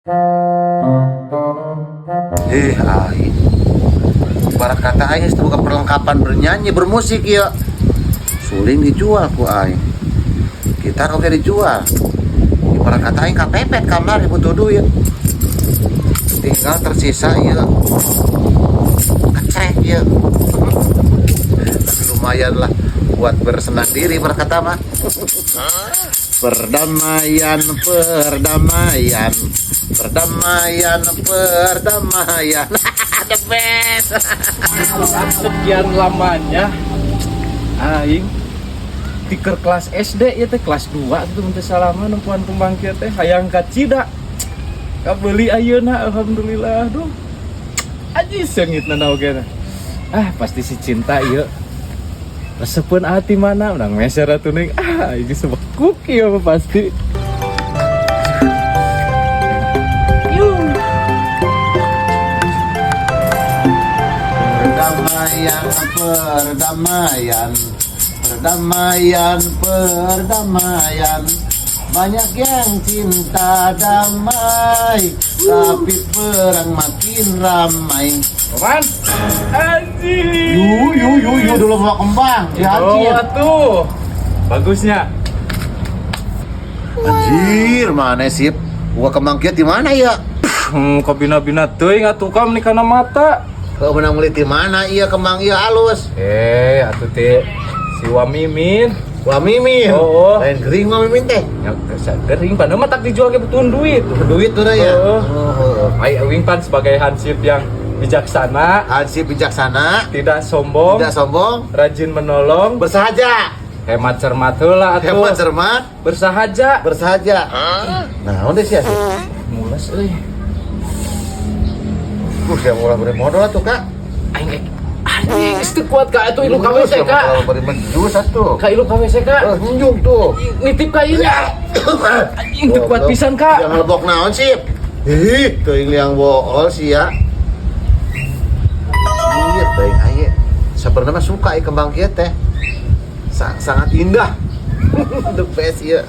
Eh, aing. Ibarat kata aing geus boga perlengkapan bernyanyi, bermusik ya. Suling dijual ku aing. Gitar oge dijual. Ibarat kata aing kapepet kamar butuh duit. Tinggal tersisa ya kecrek ya. Tapi lumayan lah buat bersenang diri ibarat kata mah. Perdamaian, perdamaian, perdamaian, perdamaian. The best. Sekian lamanya aing tiker kelas SD ya teh, kelas 2 gitu, mun teu salah mah nempuan kembang kieu teh hayang kacida kabeli ayeuna, alhamdulillah. Duh, aji seungitna oge teh. Ah, pasti si cinta ieu resepeun ati mana urang meser atuh ning. Ah, aing geus bekuk ieu mah pasti. Perdamaian, perdamaian, perdamaian, perdamaian. Banyak yang cinta damai, tapi perang makin ramai. Paman anjing. Yu, yu, yu, yu, dulu mau kembang, ya Oh, anjir. Atuh. Bagusnya. Anjir, mana sih? Gua kembang kieu di mana ya? Kabina-bina teuing atuh kam nih kana mata. Kau menang beli di mana iya kembang iya halus? Eh, atuh teh si Wamimin. Wah Mimin. Oh. Lain gering Wah Mimin teh. Ya gering padahal mah tak dijual ke butuhan duit. Duit tuh ya. Oh. Oh. Ai Wing pan sebagai hansip yang bijaksana, Hansip bijaksana, tidak sombong, tidak sombong, rajin menolong, bersahaja. Hemat cermat heula atuh. Hemat cermat, Bersahaja. Bersahaja. Nah, udah sih sih. Mules euy. Yang mulai beri modal tuh, Kak. Aing rek anjing geus teu kuat ka atuh ilu ka WC ka. Kalau beri mendus atuh. Ka ilu ka WC ka. Eh, njung tuh. Nitip ka ieu nya. Anjing teu kuat pisan ka. Jangan lebok naon sih. Ih, teuing liang bool sih ya. Iya, teuing aing. Sebenarnya mah suka ieu kembang kieu teh. Sangat indah. The best ya.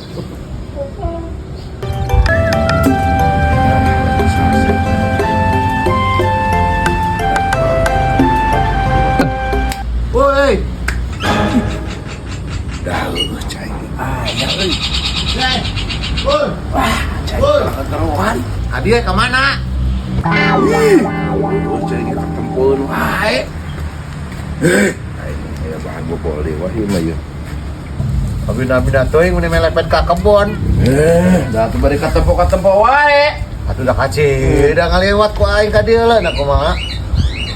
Woi. Dah cai. Aya euy. Woi. Woi. Wah, cai Woi. keteruan. Hadiah kemana? Ih, oh, cai ketempuan wae. Eh, aing aya bahan bobol deui wah ieu mah ieu. Abina-abina teuing mun melepet ka kebon. Eh, dah tuh bari katempo-katempo wae. Atuh dah kacir, dah ngalewat ku aing ka dieu lah, nah kumaha.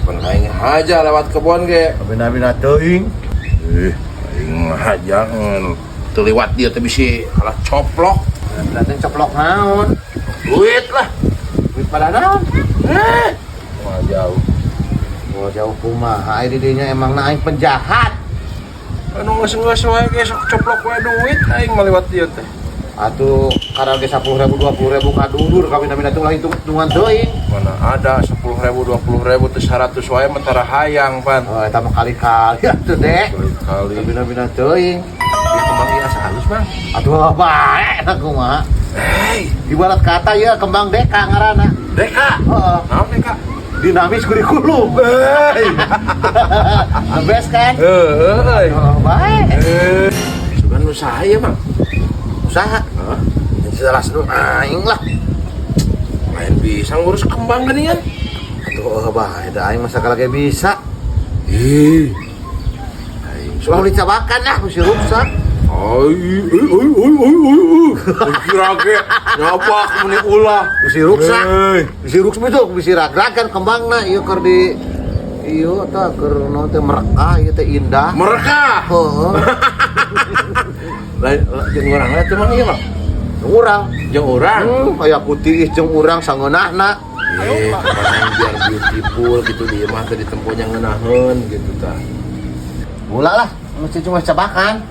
Pan aing aja lewat kebon ge. Abina-abina teuing. Eh, aing aja teu lewat dia teh bisi kalah coplok. Berarti coplok naon? Duit lah. Duit pada naon? Eh, wah jauh. Mau jauh kumaha di dinya emang aing penjahat. Anu geus-geus wae ge sok coplok wae duit aing mah lewat dia teh. Atuh karaoke 10.000 20.000 kadulur kami nami teh ulah hitung-hitungan teuing. Mana ada 10.000 20.000 teh 100 wae mah tara hayang pan. Oh, eta mah kali-kali atuh dek. Kali. Abina-abina teuing. Ieu kembang ieu asa halus, Bang. Atuh bae nah kumaha. Hei, Ibarat kata ya kembang deka ngaranna. Deka. Heeh. Naon Deka? Dinamis kurikulum. Hei. The best kan? Heeh. Oh, bae. Eh, sugan usaha ya, Bang. Usaha. Hah? Jelas nu aing lah. Lain bisa ngurus kembang geuningan. Atuh oh, bae da aing masa kalage bisa. Ih. Aing Ulah dicabakan lah mesti rusak. Ai, ai, ai, ai, ai, ai. Kira ge nyapak meni ulah. Bisi ruksak. Hei. Bisi ruksak itu bisi ragragan kembangna ieu keur di ieu tah keur naon teh merekah ieu teh indah. Merekah. Heeh. Lain jeung urang lah teh mah ieu mah. Urang. Jeung urang. Aya putih jeung urang sangeunahna. Eh, kemarin biar beautiful gitu di mah teh ditemponya ngeunaheun gitu tah. Mula lah, mesti cuma cabakan.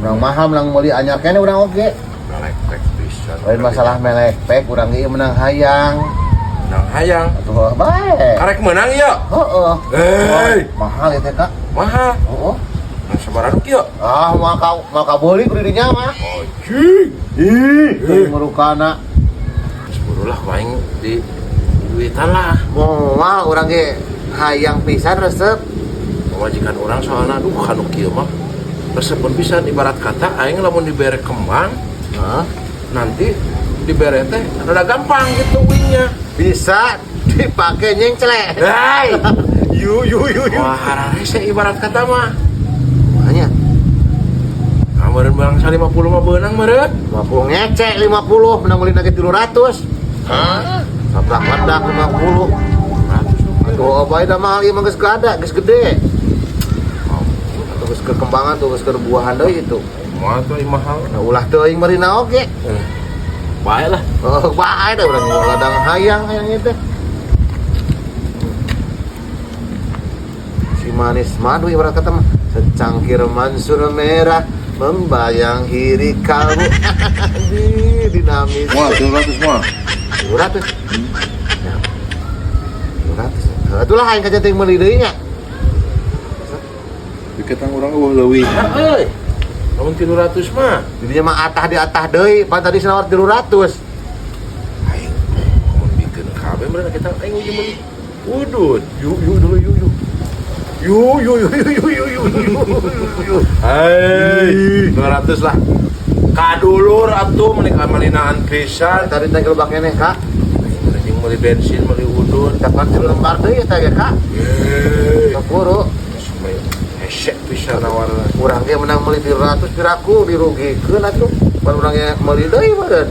Urang mahal menang meuli anyar kene urang oge. Melek pek pisan. Lain masalah melek pek urang ieu menang hayang. Menang hayang. Atuh bae. Karek menang ieu. Heeh. Hei, Mahal ya teh Kak. mahal. Heeh. Nah, sabaraha kieu? Ah, maka beli ku dirinya mah. Anjing. Ih, merukana. Sepuluh Ulah ku aing di duitan lah. Moal urang ge hayang pisan resep. Pamajikan urang soalna, aduh, kanu kieu mah resepeun pisan. Ibarat kata aing lamun dibere kembang, Hah? Nanti dibere teh rada gampang gitu wingnya. Bisa dipakai nyengcle. Hei. Yu yu yu yu. Wah, hararese ibarat kata mah. Makanya. Nah, meureun bangsa 50 mah beunang meureun. 50 ngecek, 50 menang meuli nage 300. Hah? Sablak ledak 50. Aduh, apa da mahal ieu mah, geus gada, geus gede. Atau geus kekembangan tuh, geus buahan deui itu. Moal tuh mahal. Nah, ulah teuing meurina oge. Eh, bae lah. Oh, bae dah urang mau ladang hayang hayang itu. Si manis madu ibarat kata mah secangkir Mansur merah membayang hiri kalbu. Di dinamis. Moal 300 moal. 200. Ya. 200. Itulah yang kaca meuli deui nya. Diketang urang eueuh leuwih. Euy. Lamun 300 mah. Jadinya mah atah di atah deui, pan tadi senawar 300. Aing mun bikeun kabeh meureun kita aing ujung meuli udut. Yuk yuk dulu, yuk yuk. Yuk yuk yuk yuk yuk yuk yuk yuk. Hei, 200 lah. Kadulur atuh meuni malinaan pisan. Tadi tanggal keneh, Kak. Aing meuli bensin, meuli udut. Dapat lembar deui eta ge, Kak. Yeay. Keburu. Hesek pisan nawarna. Urang ge menang meuli 300 piraku dirugikeun atuh. Pan urang ge meuli deui meureun.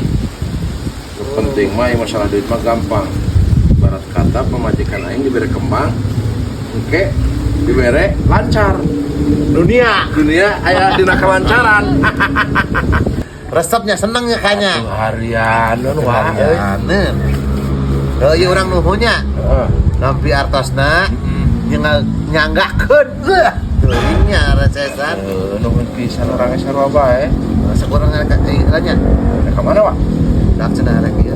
Penting mah ya masalah duit mah gampang. Ibarat kata pamajikan aing dibere kembang, engke dibere lancar. Dunia. Dunia aya dina kelancaran. Resepnya seneng ya kayaknya. Harian wah. Harianeun. Heuh, ieu urang nuhunnya. Heeh. Nampi artosna nyanggakeun. Teuing nya recesan. Heuh, nuhun pisan urang sarua bae. Masa kurang rek ieu nya. Rek ka mana, Pak? Dak cenah rek ieu.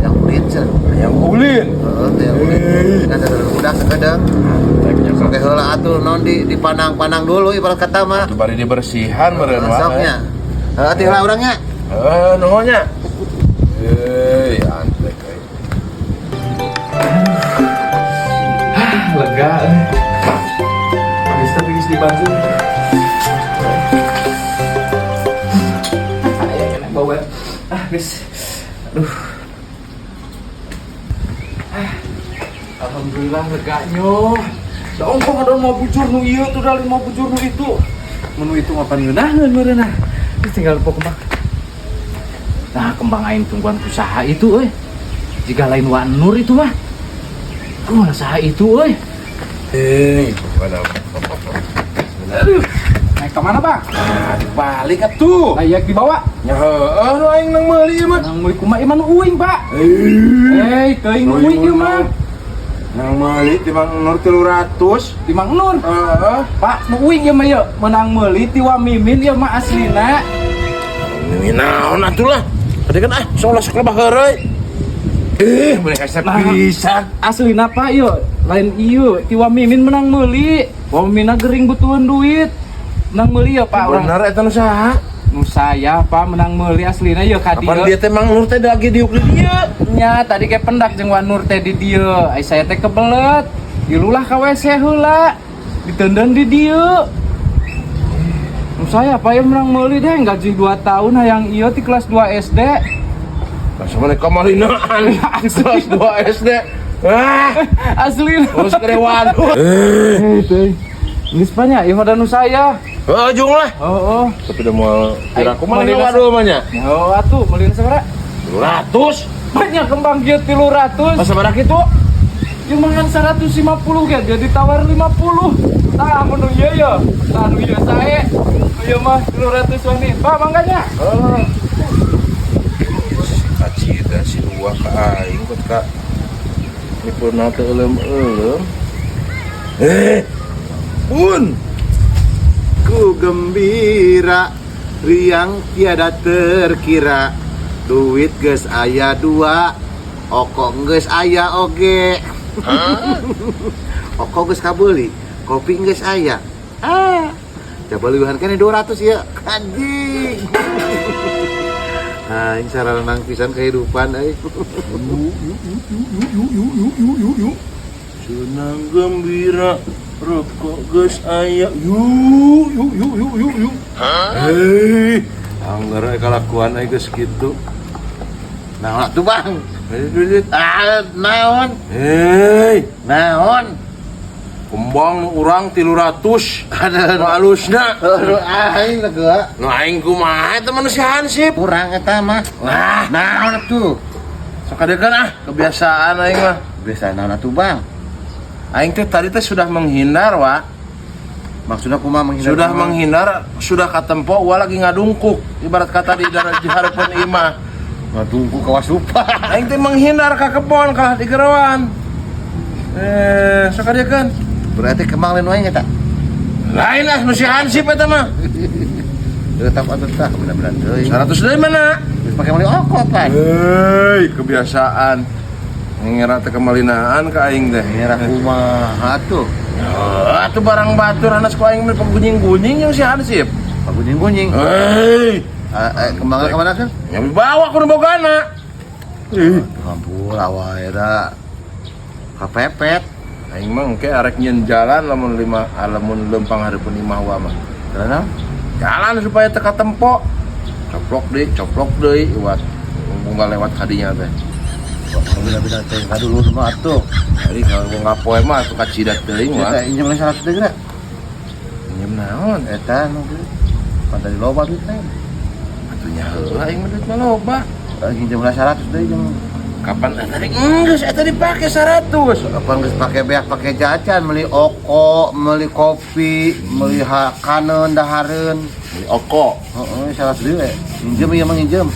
Yang ulin cenah. Hayang ulin. Heeh, teh ulin. Kan ada budak sakedeung. Reknya. Oke heula atuh naon di dipandang-pandang dulu ibarat kata mah. Bari dibersihan meureun wah. Soknya. Heeh, teh heula urangnya. Heeh, nuhun nya. Euy, antek euy. Lega eh. Geus tapi geus dibantu. Aya kena bawa. Ah, geus. Aduh. Ah, alhamdulillah leganya. Da ongkoh ada mau bujur nu ieu tuh, da mau bujur nu itu. Menu itu ngapan ngeunaheun meureun. Geus tinggal pokok kembang. Nah, kembang aing tungguan ku saha itu euy. Jika lain Wa Nur itu mah. Aduh, mana saha itu euy. Eh, mana? Aduh. Naik ke mana, Bang? Ah, dibalik atuh. Layak dibawa. Ya heueuh nu aing nang meuli ieu mah. Nang meuli kumaha ieu mah nu uing, Pak? Eh, Eh, teuing nu uing ieu mah. Nang meuli ti Mang Nur 300. Di Mang Nur. Heeh. Pak, nu uing ieu mah ieu. Menang meuli ti Wa Mimin ieu mah aslina. Ini naon atuh lah. Tadi kan ah solah sok lebah heureuy. Eh, meuni kasep Nah. pisan. Aslina, Pak, ieu. Lain ieu, ti Wa Mimin menang meuli. Wa Mimin gering butuhan duit. Menang meuli ya, Pak, urang. Bener eta nu saha? Nu saya, Pak, menang meuli aslina ieu ka Kapan dieu. dia teh Mang Nur teh lagi diuk di dieu? Nya, tadi kayak pendak jeung Wa Nur teh di dieu. Ai saya teh kebelet. Dilulah ka WC heula. Diteundeun di dieu. Nu saya, Pak, ya menang meuli deh gaji 2 tahun hayang ieu ti kelas 2 SD. Masa mana kamalinaan kelas 2 SD. Ah, Asli. terus kere waduh. Eh, teh. Geus banyak ieu mah nu saya. Oh, jung lah. Oh, oh. Tapi udah mau kira aku mana Meuli waduh mah nya? Oh, atuh meuli sabaraha? 200. Banyak kembang kieu 300. Masa barang itu? Ieu mah kan 150 ge dia ditawar 50. Tah mun nu ieu ya. Tah nu ieu sae. Nu ieu mah 300 wani. Pak, mangga. Oh. Kacida si dua ka aing kot ka nipurna teu euleum-euleum. Eh. Pun. Ku gembira riang tiada terkira, duit geus aya dua, oko geus aya oge, oko geus kabeuli, kopi geus aya. Ah, coba leuwihan keneh 200 ya anjing. Aing saranang pisan kehidupan euy. Yuk, yuk, yuk, yuk, yuk, yuk, yuk, yuk, yuk, yuk. Senang gembira, rokok geus aya. Yuk, yuk, yuk, yuk, yuk, yuk. Hei, anggar we kalakuan aing geus kitu. Naon atuh, Bang? Duit, duit. Ah, naon? Hei, Naon? Kembang nu urang 300. Aduh, Nu alusna. aduh, aing lega. Nu aing kumaha eta manusia hansip. Kurang eta mah. Nah, Naon atuh? Sok kadekan ah, kebiasaan aing mah. Biasa naon atuh, Bang? Aing teh tadi teh sudah menghindar, Wak. Maksudnya kumaha menghindar? Sudah kumaha? Menghindar, sudah katempo wa lagi ngadungkuk. Ibarat kata di daerah di hareupeun imah. Ngadungkuk kawasupa. Aing teh menghindar ka kebon kalah di gerawan. Eh, sok kadekan. Berarti kembang lain wae eta. Lain lah nu si hansip eta mah. Tetap atuh tah bener-bener deui. 100 deui mana? Geus pake meuli oko pan. Hei, kebiasaan. Ngira teh kemalinaan ka aing teh. Ngira kumaha tuh? Oh, atuh barang batur hanas ku aing mah pagunying-gunying yang si hansip. Pagunying-gunying. Hei, Kembangnya kemana kan? Yang dibawa ku nu bogana. Ih, Ampun, awal era kepepet. Aing mah engke arek nyieun jalan lamun lima lamun lempang hareupeun imah wa mah. Karena Jalan supaya teka tempo. Coplok deui, coplok deui iwat. Unggal lewat kadinya teh. Bila-bila teh dulu mah atuh. Jadi kalau ngapoe mah atuh kacidat teuing mah. Eta injem lain 100 deui geura. Nyeum naon? Eta nu kieu. Pan tadi loba duit teh. Atuh nya heula aing mah duit mah loba. Injem lah 100 deui jeung Kapan eta tadi geus eta dipake 100. Kapan geus pake beak pake jajan, meuli oko, meuli kopi, meuli kaneun dahareun. Beli oko. Heeh, 100 deui we. Injem ieu mah nginjem.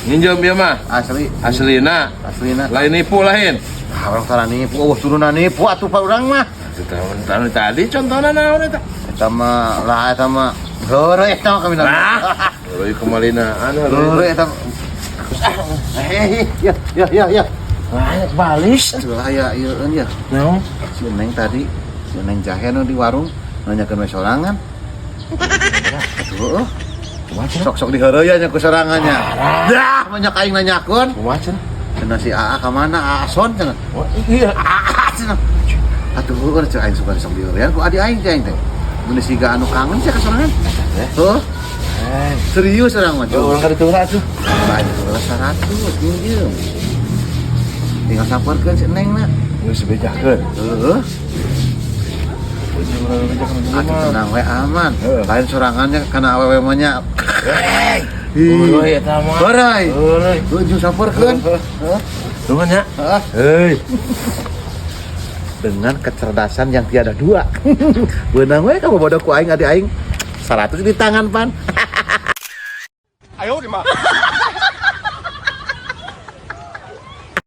Nginjem ieu mah. Asli, Aslina. Aslina. Lain nipu lain. Ah, urang salah nipu, oh turunan nipu atuh pa urang mah. Atuh tahun tadi contohna naon eta? Eta mah lah eta mah heureuy eta mah kami. Nah, heureuy kemalinaan Heureuy eta. Eh, ya ya ya ya. Wah, balis. Aduh, aya ieu ya. Naon? Si Neng tadi, si Neng jahe nu di warung nanyakeun we sorangan. Aduh, sok-sok diheureuyan nya ku sorangannya. Dah, banyak aing nanyakeun. Kumaha cenah? Cenah si AA ka mana? AA son cenah. Wah, iya. AA cenah. Atuh heueuh cek aing suka sok diheureuyan ku adi aing teh aing teh. Mun siga anu kangen sia ka sorangan. Heuh, Eh, serius urang mah. urang ka ditu atuh. Banyak 100 minjem. Tinggal samperkeun si Neng na. Geus bejakeun. Heuh. Atuh tenang we aman. Heeh. Lain sorangannya kana awewe mah nya. Hei. Ih. Heureuy eta mah. Heureuy. Heureuy. Heuh jeung samperkeun. Heeh. Nuhun ya. Heeh. Hei. Dengan kecerdasan yang tiada dua. Beunang we kamu bodoh ku aing adi aing. 100 di tangan pan. 哎呦我的妈！